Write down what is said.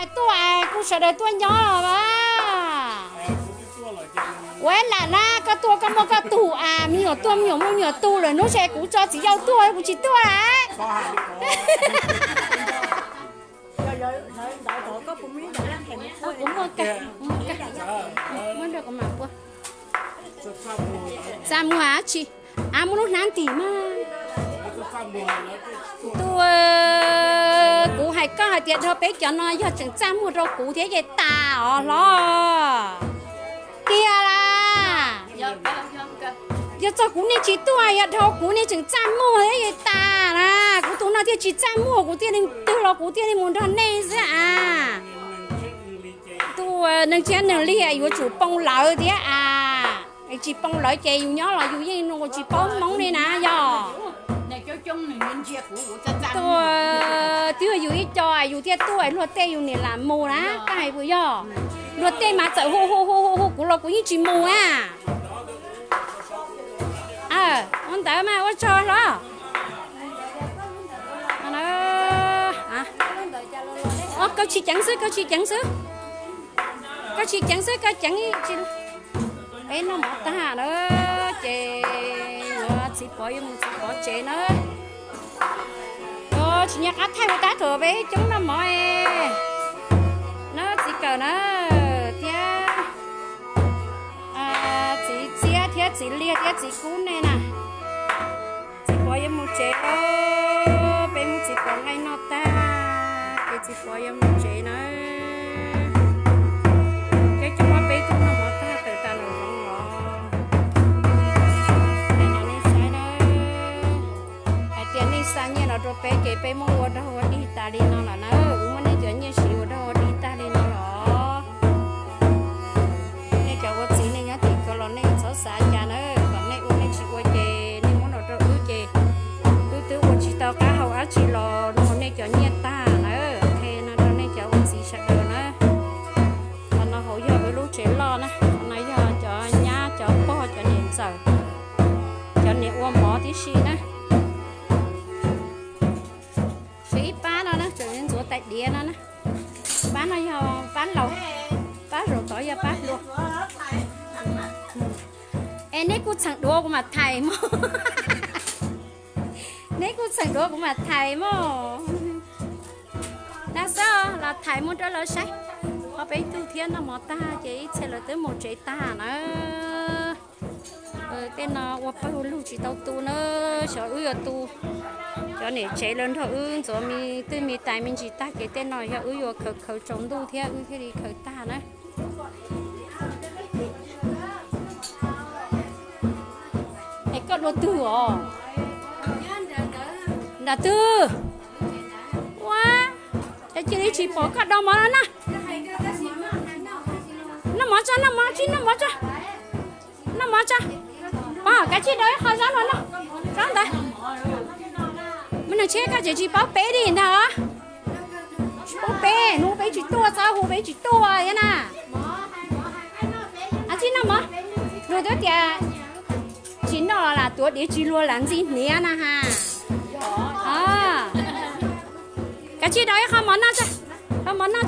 Tuaj, kuv sawv daws tuaj nyob os. Ua lam na, koj tuaj koj muaj koj tug as, me nyuam tuaj me nyuam muaj me nyuam tug lawm, hnub ces kuv tso txiv yau tuaj, kuv tsis tuaj lawm. Txaj muag dab tsi? Av, muaj lub hnab ntim mas. Tuaj, kuv hais koj hais tias dhau peb cov no yog tseem txaj muag rau kuv thiab ces tas os hlob. Tiag las. Yog txog kuv nej tsis tuaj, yog dhau kuv nej tseem txaj muag thiab ces tas na. Kuv tus no thiaj tsis txaj muag, kuv thiaj li twg los kuv thiaj li mus nrog nej xwb as. Tuaj, neeg tshiab neeg lig yuav tsum poob lawv thiab as. Tsis poob lawv ces yus nyob los yus yeej tsis paub Hmoob li na yog. Tuaj, twb yog yus ib co yus thiaj tuaj, luag tej yus niam lam mus na, koj hais puas yog? Luag tej mas txawm hu hu hu hu hu kuv los kuv yeej tsis mus a. Ua ntawd mas ua tsaug hlob. Koj tsis ceev xwb, koj tsis ceev xwb. Koj tsis ceev xwb, koj ceev. Peb noj mov tag na, ces yuav txiv Pov yuav mus txiv Pov tsev na. Tsis nco qab thaij ua tab thaum peb coob noj mov na, txiv Kawm na, thiab txiv Txiab thiab txiv Liag thiab txiv Kub nej na. Txiv Pov yuav mus tsev, peb muab txiv Pov nqaij noj tag, ces txiv Pov yuav mus tsev na. Peb coob, peb coob noj mov tag tawm tas nraum zoov los. Nej saib na, hais tias nej xa nyiaj los rau peb ces peb muab ua dog ua dig tas li no lawm na. Wb muab nej cov nyiaj siv ua dog ua dig tag li no los. Nej cov ua txiv nej nyob tim ko los nej txhob xav cas na, kom nej ua nej tsis ua ces nej muab los rau wb ces wb twb ua tsis tau qab hau dab tsi los muag nej cov nyiaj tag na. Ok no rau nej cov ua txiv sawv daws na. Qhov no hauv yog wb lub tsev loj na, qhov no yog cov nyab cov pog cov niam ntxawm, cov niam ua mov tib si na. Tsev ib pab no na, tseem ntxuav tais diav no na. Pab no yog pab laus, pab zaum tod yog pab hluas. Es neb kuj txheem duav kuv mam thais mog. Neb kuj txheem duav kuv mam thais mog. Nab xab los thais muab rau lawv saib. Ho peb tug thiab noj mov tag ces ib txhia lawv twb mus tsev tag na. Tej no ua pawg ua lug tsis tau tu na, xyov wb yuav tu. Cov niam tsev lawv nrog wb ntxuav me twj me tais me ntsis tag ces tej no yog wb yuav khaws khaws tsaus ntuj thiab wb thiaj li khaws tag na. Es koj dua twg os? Nram twg? Ua, es cia li tsis pom koj do mov no na. Noj mov tso, noj mov tso, noj mov tso. Noj mov tso. Pog, kav tsij do ib qho zaub no noj. Zaub ntawd. Muaj neeg tshiab koj tseem tsis paub peb li ntag. Tsis paub peb, hnub peb tsis tuaj, txhob hu peb tsis tuaj thiab na. Kav tsij noj mov. Luag twb tias tsis noj los lam tuav diav tsis luag lam ntxi hniav na ha. Kav tsij do ib qho mov noj tso. Qho mov noj